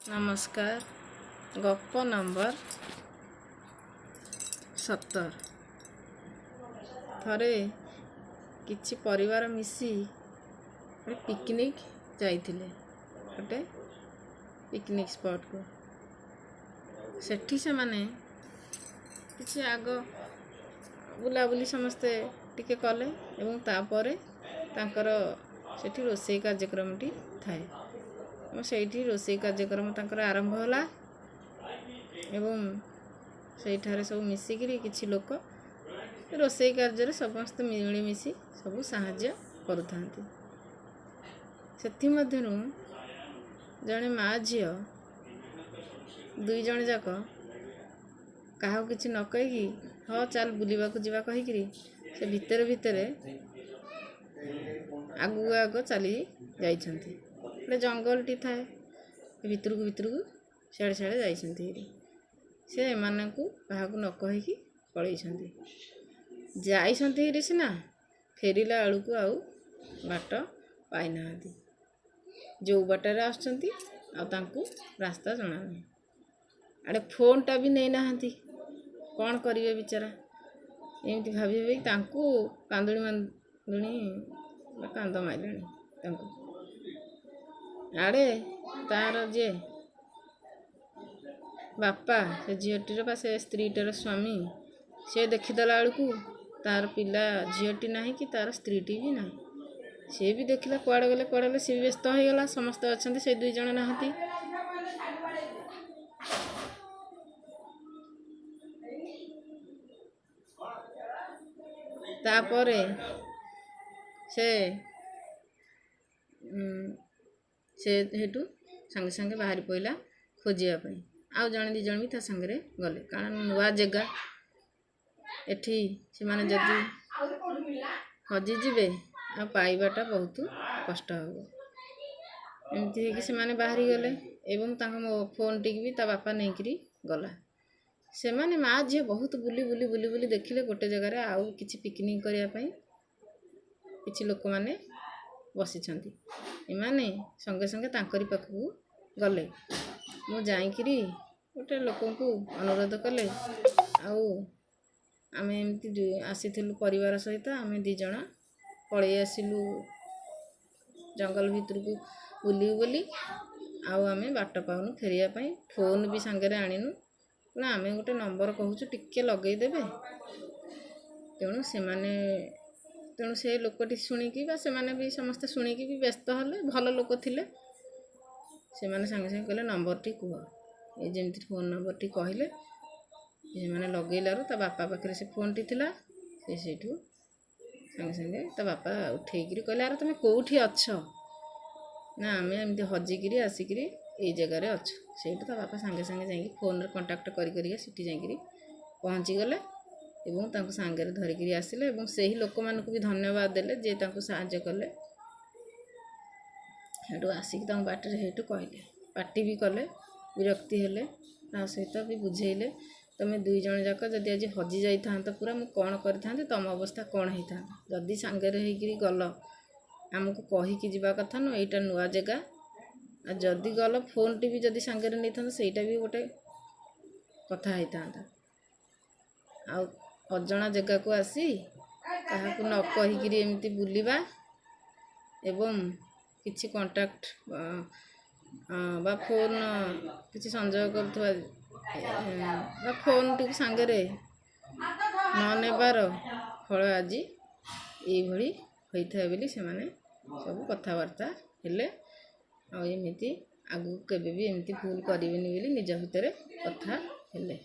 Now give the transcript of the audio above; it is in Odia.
ନମସ୍କାର। ଗପ ନମ୍ବର 17। ଥରେ କିଛି ପରିବାର ମିଶି ଗୋଟେ ପିକନିକ୍ ଯାଇଥିଲେ, ଗୋଟେ ପିକନିକ୍ ସ୍ପଟ୍କୁ। ସେଠି ସେମାନେ କିଛି ଆଗ ବୁଲାବୁଲି ସମସ୍ତେ ଟିକେ କଲେ ଏବଂ ତାପରେ ତାଙ୍କର ସେଠି ରୋଷେଇ କାର୍ଯ୍ୟକ୍ରମଟି ଥାଏ ଏବଂ ସେଇଠି ରୋଷେଇ କାର୍ଯ୍ୟକ୍ରମ ତାଙ୍କର ଆରମ୍ଭ ହେଲା ଏବଂ ସେଇଠାରେ ସବୁ ମିଶିକିରି କିଛି ଲୋକ ରୋଷେଇ କାର୍ଯ୍ୟରେ ସମସ୍ତେ ମିଳିମିଶି ସବୁ ସାହାଯ୍ୟ କରୁଥାନ୍ତି। ସେଥିମଧ୍ୟରୁ ଜଣେ ମା ଝିଅ ଦୁଇ ଜଣ ଯାକ କାହାକୁ କିଛି ନ କହିକି, ହଁ ଚାଲ ବୁଲିବାକୁ ଯିବା କହିକିରି ସେ ଭିତରେ ଭିତରେ ଆଗକୁ ଆଗ ଚାଲି ଯାଇଛନ୍ତି। ଗୋଟେ ଜଙ୍ଗଲଟି ଥାଏ, ଭିତରକୁ ଭିତରକୁ ସିଆଡ଼େ ସିଆଡ଼େ ଯାଇଛନ୍ତି ହେରି। ସେ ଏମାନଙ୍କୁ କାହାକୁ ନ କହିକି ପଳେଇଛନ୍ତି। ଯାଇଛନ୍ତି ହେରି ସିନା, ଫେରିଲା ବେଳକୁ ଆଉ ବାଟ ପାଇନାହାନ୍ତି। ଯେଉଁ ବାଟରେ ଆସୁଛନ୍ତି ଆଉ ତାଙ୍କୁ ରାସ୍ତା ଜଣା ନାହିଁ। ଆଡ଼େ ଫୋନ୍ଟା ବି ନେଇନାହାନ୍ତି, କ'ଣ କରିବେ ବିଚାରା? ଏମିତି ଭାବି ଭାବି ତାଙ୍କୁ କାନ୍ଦୁଣି ମାନ୍ଦୁଣି ବା କାନ୍ଦ ମାଇଲାଣି ତାଙ୍କୁ। ଆଡ଼େ ତାର ଯିଏ ବାପା, ସେ ଝିଅଟିର ବା ସେ ସ୍ତ୍ରୀଟିର ସ୍ୱାମୀ, ସେ ଦେଖିଦେଲା ବେଳକୁ ତାର ପିଲା ଝିଅଟି ନାହିଁ କି ତାର ସ୍ତ୍ରୀଟି ବି ନାହିଁ। ସିଏ ବି ଦେଖିଲା କୁଆଡ଼େ ଗଲେ କୁଆଡ଼େ ଗଲେ, ସିଏ ବି ବ୍ୟସ୍ତ ହେଇଗଲା। ସମସ୍ତେ ଅଛନ୍ତି, ସେ ଦୁଇ ଜଣ ନାହାନ୍ତି। ତାପରେ ସେ ସେ ସେଇଠୁ ସାଙ୍ଗେ ସାଙ୍ଗେ ବାହାରି ପଇଲା ଖୋଜିବା ପାଇଁ। ଆଉ ଜଣେ ଦୁଇ ଜଣ ବି ତା ସାଙ୍ଗରେ ଗଲେ, କାରଣ ନୂଆ ଜାଗା, ଏଠି ସେମାନେ ଯଦି ହଜିଯିବେ ଆଉ ପାଇବାଟା ବହୁତ କଷ୍ଟ ହେବ। ଏମିତି ହେଇକି ସେମାନେ ବାହାରିଗଲେ ଏବଂ ତାଙ୍କ ମୋ ଫୋନ୍ଟିକି ବି ତା ବାପା ନେଇକିରି ଗଲା। ସେମାନେ ମା ଝିଅ ବହୁତ ବୁଲି ବୁଲି ବୁଲି ବୁଲି ଦେଖିଲେ ଗୋଟେ ଜାଗାରେ ଆଉ କିଛି ପିକନିକ୍ କରିବା ପାଇଁ କିଛି ଲୋକମାନେ ବସିଛନ୍ତି। ଏମାନେ ସଙ୍ଗେ ସଙ୍ଗେ ତାଙ୍କରି ପାଖକୁ ଗଲେ। ମୁଁ ଯାଇକିରି ଗୋଟେ ଲୋକଙ୍କୁ ଅନୁରୋଧ କଲେ, ଆଉ ଆମେ ଏମିତି ଆସିଥିଲୁ ପରିବାର ସହିତ, ଆମେ ଦୁଇ ଜଣ ପଳେଇ ଆସିଲୁ ଜଙ୍ଗଲ ଭିତରକୁ ବୁଲିବୁ ବୋଲି, ଆଉ ଆମେ ବାଟ ପାଉନୁ ଫେରିବା ପାଇଁ, ଫୋନ୍ ବି ସାଙ୍ଗରେ ଆଣିନୁ, ତେଣୁ ଆମେ ଗୋଟେ ନମ୍ବର କହୁଛୁ, ଟିକେ ଲଗେଇଦେବେ। ତେଣୁ ସେମାନେ ତେଣୁ ସେ ଲୋକଟି ଶୁଣିକି ବା ସେମାନେ ବି ସମସ୍ତେ ଶୁଣିକି ବି ବ୍ୟସ୍ତ ହେଲେ। ଭଲ ଲୋକ ଥିଲେ ସେମାନେ। ସାଙ୍ଗେ ସାଙ୍ଗେ କହିଲେ, ନମ୍ବରଟି କୁହ। ଏ ଯେମିତି ଫୋନ୍ ନମ୍ବରଟି କହିଲେ, ସେମାନେ ଲଗେଇଲାରୁ ତା ବାପା ପାଖରେ ସେ ଫୋନ୍ଟି ଥିଲା। ସେ ସେଇଠୁ ସାଙ୍ଗେ ସାଙ୍ଗେ ତା ବାପା ଉଠେଇକିରି କହିଲେ, ଆରେ ତୁମେ କେଉଁଠି ଅଛ? ନା, ଆମେ ଏମିତି ହଜିକିରି ଆସିକିରି ଏଇ ଜାଗାରେ ଅଛୁ। ସେଇଠୁ ତା ବାପା ସାଙ୍ଗେ ସାଙ୍ଗେ ଯାଇକି ଫୋନ୍ରେ କଣ୍ଟାକ୍ଟ କରି କରିକା ସେଠି ଯାଇକିରି ପହଞ୍ଚିଗଲେ ଏବଂ ତାଙ୍କୁ ସାଙ୍ଗରେ ଧରିକିରି ଆସିଲେ ଏବଂ ସେହି ଲୋକମାନଙ୍କୁ ବି ଧନ୍ୟବାଦ ଦେଲେ ଯିଏ ତାଙ୍କୁ ସାହାଯ୍ୟ କଲେ। ସେଇଠୁ ଆସିକି ତାଙ୍କୁ ବାଟରେ ସେଇଠୁ କହିଲେ, ପାଟି ବି କଲେ, ବିରକ୍ତି ହେଲେ, ତା ସହିତ ବି ବୁଝେଇଲେ, ତୁମେ ଦୁଇ ଜଣ ଯାକ ଯଦି ଆଜି ହଜି ଯାଇଥାନ୍ତ ପୁରା, ମୁଁ କ'ଣ କରିଥାନ୍ତି? ତୁମ ଅବସ୍ଥା କ'ଣ ହେଇଥାନ୍ତା? ଯଦି ସାଙ୍ଗରେ ହେଇକିରି ଗଲ, ଆମକୁ କହିକି ଯିବା କଥା ନୁହଁ? ଏଇଟା ନୂଆ ଜାଗା। ଆଉ ଯଦି ଗଲ, ଫୋନ୍ଟି ବି ଯଦି ସାଙ୍ଗରେ ନେଇଥାନ୍ତ, ସେଇଟା ବି ଗୋଟେ କଥା ହେଇଥାନ୍ତା। ଆଉ ଅଜଣା ଜାଗାକୁ ଆସି କାହାକୁ ନ କହିକିରି ଏମିତି ବୁଲିବା ଏବଂ କିଛି କଣ୍ଟାକ୍ଟ ବା ଫୋନ୍ କିଛି ସଂଯୋଗ କରୁଥିବା ବା ଫୋନ୍ଟିକୁ ସାଙ୍ଗରେ ନ ନେବାର ଫଳ ଆଜି ଏଇଭଳି ହୋଇଥାଏ ବୋଲି ସେମାନେ ସବୁ କଥାବାର୍ତ୍ତା ହେଲେ। ଆଉ ଏମିତି ଆଗକୁ କେବେ ବି ଏମିତି ଭୁଲ କରିବେନି ବୋଲି ନିଜ ଭିତରେ କଥା ହେଲେ।